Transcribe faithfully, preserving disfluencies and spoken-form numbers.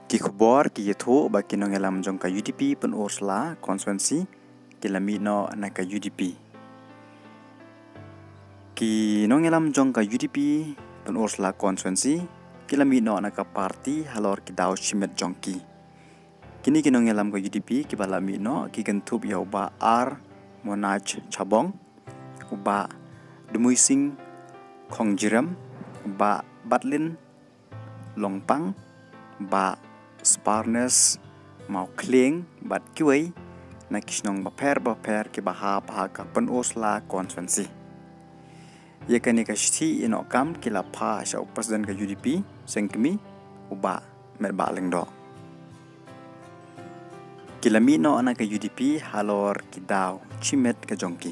Ki khubor ki ïathuh ba ki nongïalam jong ka U D P Pynursla constituency ki la mih noh na ka U D P. Ki nongïalam jong ka U D P Pynursla constituency ki la mih noh na ka party halor ki daw shimet jong ki. Kine ki nongïalam ka U D P kiba la mih noh ki kynthup ïa u Bah R Monaj Chabong, u Bah Dmuising Khongjirem, u Bah Batlin Longpang, Bah Sparnes Mawkhlieng bad kiwei na ki shnong bapher bapher kiba hap ha ka Pynursla constituency. Ïa kane ka shithi ïehnoh kam ki la phah sha u President ka U D P seng kmie, u Bah Metbah Lyngdoh. Ki la mih noh na ka U D P halor ki daw shimet ka jong ki.